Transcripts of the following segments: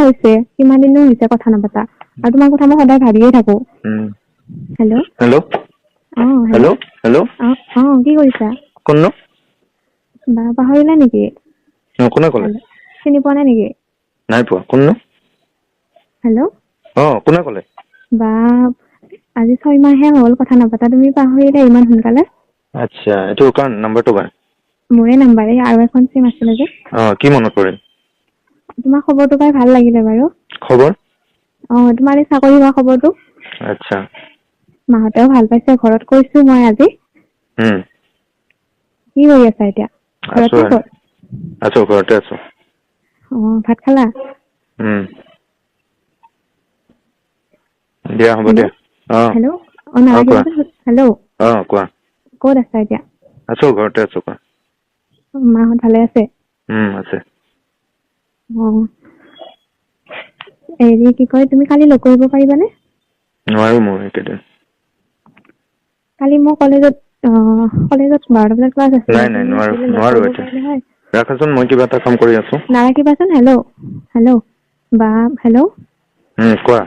হৈছে, কিমান দিনো হৈছে কথা নাপাতা। আৰু তোমাৰ কথা মই সদায় ভাবিয়ে থাকো। হেল্ল'। হেল্ল'। অ, হেল্ল'। Hello, hello. অ অ কি কৰিছা? কোননো? বা, পাহৰিলা নেকি? অ, কোনে ক'লে? হেল্ল', চিনি পোৱা নাই নেকি? নাই পোৱা, কোননো? হেল্ল'। অ, কোনে ক'লে? বা, আজি 6 মাহহে হ'ল কথা নাপাতা, তুমি পাহৰিলা ইমান সোনকালে? আচ্ছা, এইটো কাৰ নাম্বাৰটো কাৰ? মোৰে নাম্বাৰ, এই আৰু এখন চিম আছিলে যে। অ, কি মনত পৰিল? তোমাৰ খবৰটো পাই ভাল লাগিলে বাৰু। খবৰ? অ, তোমাৰ এই চাকৰি হোৱা খবৰটো। আচ্ছা। মাহঁতেও ভাল পাইছে, ঘৰত কৈছো মই আজি। কি কৰি আছা এতিয়া? আছো ঘৰতে? আৰু ক'ত? আছো, ঘৰতে আছো। অ, ভাত খালা? দিয়া, হ'ব হেল্ল'। দিয়া, অ। হেল্ল', অ। অ, কোৱা। নাৰাখিবাচোন, হেল্ল'। অ, কোৱা। ক'ত আছা এতিয়া? আছো, ঘৰতে আছো, কোৱা। মাহঁত ভালে আছে? আছে। অ, হেৰি কি কয়, তুমি কালি লগ কৰিব পাৰিবানে? নোৱাৰো মই এইকেইদিন। কালি মোৰ কলেজত 12টা বজাত ক্লাছ আছিলে। নাই নাই, তুমি নোৱাৰো। আহিলে লগ নোৱাৰো কৰিব এতিয়া। পাৰিলে হয়। ৰাখাচোন, মই কিবা এটা কাম কৰি আছো। নাৰাখিবাচোন, হেল্ল', হেল্ল', বা, হেল্ল'। কোৱা।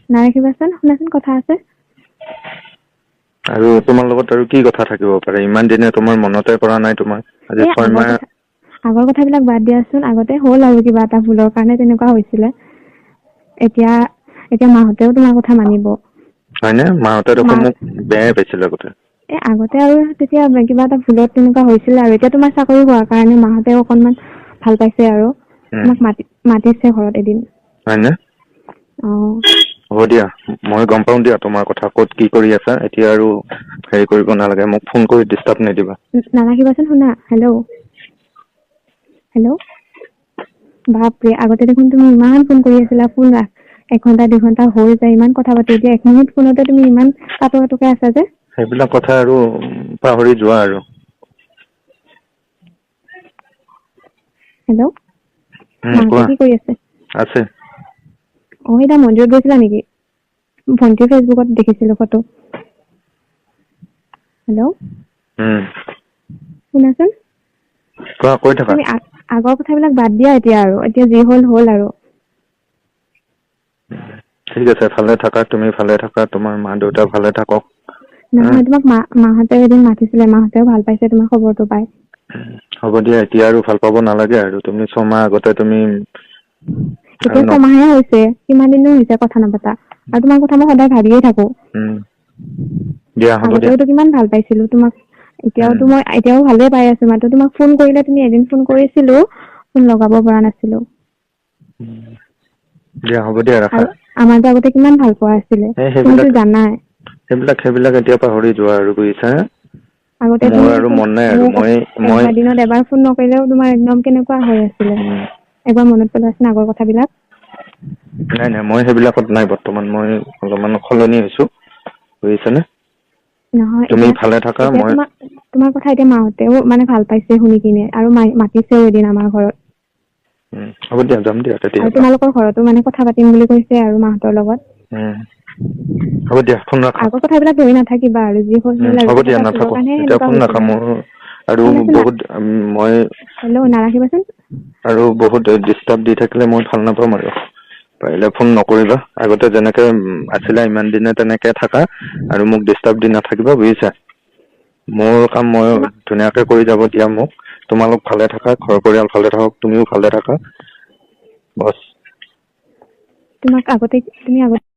নাৰাখিবাচোন, শুনাচোন, কথা আছে। আৰু তোমাৰ লগত আৰু কি কথা থাকিব পাৰে? ইমান দিনে তোমাৰ মনতে পৰা নাই তোমাৰ আজি এই ছয় আগৰ মাহ কথা, আগৰ কথাবিলাক বাদ দিয়াচোন। আগতে হ'ল আৰু কিবা এটা ভুলৰ কাৰণে তেনেকুৱা হৈছিলে। এতিয়া এতিয়া মাহঁতেও তোমাৰ কথা মানিব। হয়নে? মাহঁতে দেখোন মা মোক বেয়াই পাইছিলে আগতে। এই আগতে আৰু তেতিয়া কিবা এটা ভুলত তেনেকুৱা হৈছিলে আৰু এতিয়া তোমাৰ চাকৰি হোৱাৰ কাৰণে মাহঁতেও অকনমান ভাল পাইছে আৰু তোমাক মাতিছে ঘৰত এদিন। হয়নে? অ। হ'ব দিয়া, মই গম পাওঁ দিয়া তোমাৰ কথা, ক'ত কি কৰি আছা। এতিয়া আৰু হেৰি কৰিব নালাগে, মোক ফোন কৰি ডিষ্টাৰ্ব নিদিবা। নাৰাখিবাচোন, শুনা, হেল্ল', হেল্ল'। বাপৰে, আগতে দেখোন তুমি ইমান ফোন কৰি আছিলা, ফোন ৰাখ এঘন্টা 2 ঘন্টা হৈ যায়, ইমান কথা পাতো। এতিয়া এক মিনিট ফোনতে তুমি ইমান কাটো কাটোকে আছা যে? সেইবিলাক কথা আৰু পাহৰি যোৱা আৰু। হেল্ল'। মাহঁতে কোৱা। কি কৰি আছে? আছে। অ, সেইদিনা মন্দিৰত গৈছিলা নেকি? ভন্টিৰ ফেচবুকত দেখিছিলো ফটো। হেল্ল'। শুনাচোন। কোৱা, কৈ থাকা। তুমি আগৰ কথাবিলাক বাদ দিয়া এতিয়া আৰু, এতিয়া যি হ'ল হ'ল আৰু। ঠিক আছে, ভালে থাকা, তুমি ভালে থাকা, তোমাৰ মা দেউতা ভালে থাকক। নহয়, তোমাক মাহঁতে এদিন মাতিছিলে, মাহঁতেও ভাল পাইছে তোমাৰ খবৰটো পাই। হ'ব দিয়া, এতিয়া আৰু ভাল পাব নালাগে আৰু। তুমি 6 মাহ আগতে তুমি এতিয়া আৰু 6 মাহে হৈছে, কিমান দিনো হৈছে কথা নাপাতা। আৰু তোমাৰ কথা মই সদায় ভাবিয়ে থাকো। দিয়া, হ'ব দিয়া। আগতেওতো কিমান ভাল পাইছিলো তোমাক, এতিয়াওতো মই এতিয়াও ভালে পাই আছো। মাত্ৰ তোমাক ফোন কৰিলে, তুমি এদিন ফোন কৰিছিলো, ফোন লগাব পৰা নাছিলো। দিয়া, হ'ব দিয়া, ৰাখা। আৰু আমাৰতো আগতে কিমান ভাল পোৱা আছিলে। এই সেইবিলাক তুমিতো জানাই। সেইবিলাক এতিয়া পাহৰি যোৱা আৰু, বুজিছা? আগতে মোৰ তুমি আৰু দেখোন মন নাই আৰু মোক মই মই এবাৰ দিনত এবাৰ ফোন নকৰিলেও তোমাৰ একদম কেনেকুৱা হৈ আছিলে। এবাৰ মনত পেলোৱাচোন আগৰ কথাবিলাক। নাই নাই, মই সেইবিলাকত নাই বৰ্তমান। মই অলপমান সলনি হৈছো, বুজিছানে? নহয়, তুমি এতিয়া ভালে থাকা। এতিয়া মই তোমাৰ কথা এতিয়া মাহঁতেও মানে ভাল পাইছে শুনি কিনে আৰু মাতিছেও এদিন আমাৰ ঘৰত। হ'ব দিয়া, যাম দিয়া আৰু তেতিয়াহ'লে। তোমালোকৰ ঘৰতো মানে কথা পাতিম বুলি কৈছে আৰু মাহঁতৰ লগত। হ'ব দিয়া, ফোন ৰাখা। আগৰ কথাবিলাক ধৰি নাথাকিবা আৰু, যি হ'ল হ'ল আৰু হ'ব কিবা দিয়া, এটা ভুলৰ নাথাকো কাৰণেহে এতিয়া সেনেকুৱা ফোন ৰাখা। হৈছিলে। মোৰ আৰু শুনাচোন। বহুত মই হেল্ল', নাৰাখিবাচোন। আৰু বহুত ডিষ্টাৰ্ব দি থাকিলে মই ভাল নাপাম আৰু। পাৰিলে ফোন নকৰিবা। আগতে যেনেকে আছিলা ইমান দিনে, তেনেকে থাকা আৰু মোক ডিষ্টাৰ্ব দি নাথাকিবা, বুজিছা? মোৰ কাম মই তোমাক ধুনীয়াকে কৰি যাব দিয়া মোক। তোমালোক ভালে থাকা, ঘৰ পৰিয়াল ভালে থাকক, তুমিও ভালে থাকা, বছ। তোমাক আগতে, তুমি আগতে